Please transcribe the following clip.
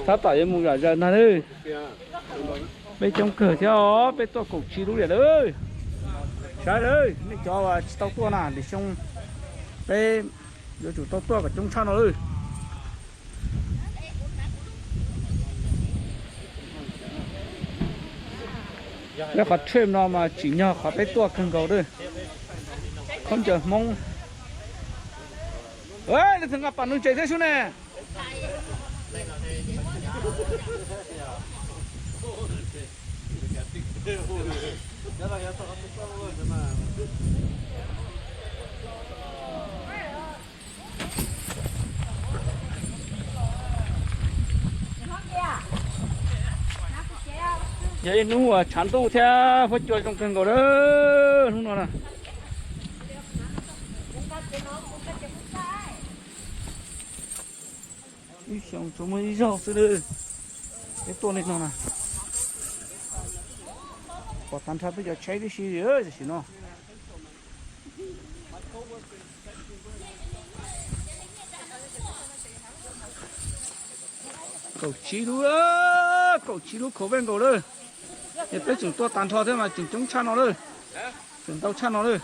Tab tom yuav mus zom zaws ntag lawm. Peb coob kawg thiab os, peb tuaj kaum tsib lub li lawm. Saib lawm, nej cov uas tsis tau tuaj na, lwm xyoo peb yuav tsum tau tuaj kom coob tshaj no lawm. Lawv qhov trip no mas tsim nyog qhov peb tuaj kawg nkaus lawm. Khaub ncaws Hmoob. Leej twg nqa pas nws tsev thiab sub ne? Yog ib hnub uas tshav ntuj thiab huab cua zoo kawg nkaus lawm hnub no na. Ib xyoos tsuas muaj ib zaug xwb lawm. Peb tuaj li no na. Pom tag nrho peb cov tsheb tib si tam sim no. Kaum tsib lub, kaum tsib lub khov vaj nkaus lawm. Es peb tseem tuaj tag nrho thiab mas tseem coob tshaj no lawm. Tseem ntau tshaj no lawm.